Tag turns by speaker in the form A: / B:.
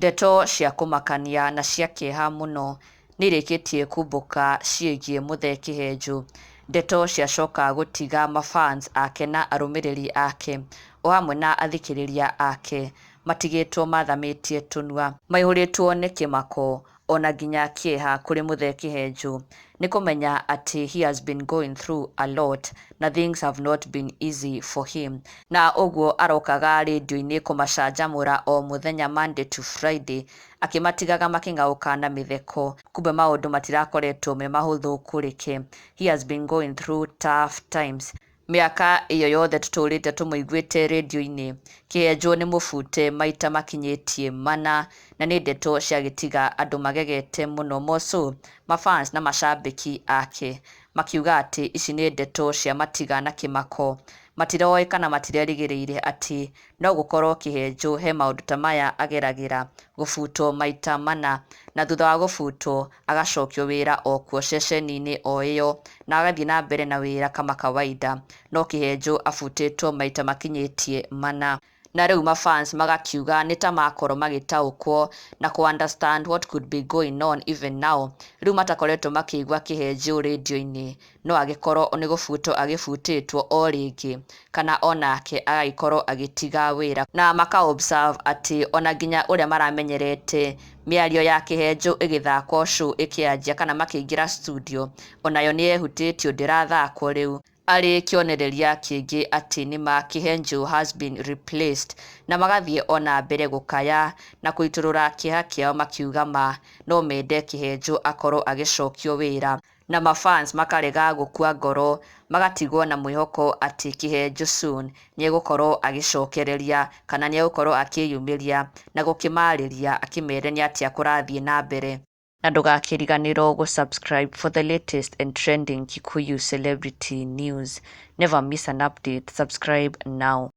A: Ndeto cia kũmakania na cia kĩeha mũno nĩirĩkĩtie kumbũka ciĩgiĩ Muthee Kĩhenjũ. Ndeto ciacoka gũtiga mafans ake na arũmĩrĩri ake o hamwe na athikĩrĩria ake matigĩtwo mathamĩtie tũnua, maihũrĩtwo nĩ kĩmako ona nginya kĩeha kũrĩ Muthee Kĩhenjũ nĩ kũmenya atĩ he has been going through a lot na things have not been easy for him. Na ũguo arokaga rĩndiũ-inĩ kũmacanjamũra o mũthenya, Monday to Friday, akĩmatigaga makĩng'aũka na mĩtheko, kumbe maũndũ matirakoretwo me mahũthũ kũrĩ ke. He has been going through tough times. Mĩaka ĩyo yothe tũtũrĩte tũmũiguĩte rĩndiũ-inĩ, Kĩhenjũ nĩ mũbute maita makinyĩtie mana, na nĩ ndeto ciagĩtiga andũ magegete mũno, moco mafans na macambĩki ake makiuga atĩ ici nĩ ndeto cia matiga na kĩmako. Matiroĩ kana matirerĩgĩrĩire atĩ no gũkorwo Kĩhenjũ he maũndũ ta maya ageragĩra, gũbutwo maita mana, na thutha wa gũbutwo agacokio wĩra o kuo ceceni-inĩ o ĩyo na agathiĩ na mbere na wĩra kama kawaida. No Kĩhenjũ abutĩtwo maita makinyĩtie mana, na rĩu mafans magakiuga nĩ ta makorwo magĩtaũkwo na kũ understand what could be going on even now. Rĩu matakoretwo makĩigua Kĩhenjũ rĩndiũ-inĩ, no agĩkorwo nĩ gũbutwo agĩbutĩtwo o rĩngĩ, kana onake agagĩkorwo agĩtiga wĩra, na maka observe atĩ ona nginya ũrĩa maramenyerete mĩario ya Kĩhenjũ ĩgĩthakwo show ĩkĩanjia kana makĩingĩra studio, onayo nĩ yehutĩtio, ndĩrathakwo rĩu, arĩ kĩonereria kĩngĩ atĩ nĩma Kĩhenjũ has been replaced. Na magathiĩ ona mbere gũkaya na kũitũrũra kĩeha kĩao, makiuga ma no mende Kĩhenjũ akorwo agĩcokio wĩra, na mafans makarega gũkua ngoro, magatigwo na mwĩhoko atĩ Kĩhenjũ soon nĩegũkorwo agĩcokereria kana nĩegũkorwo akĩyumĩria na gũkĩmarĩria akĩmere nĩ atĩa kũrathiĩ na mbere. Na ndũgakĩriganĩrwo gũ-subscribe for the latest and trending Kikuyu celebrity news. Never miss an update. Subscribe now.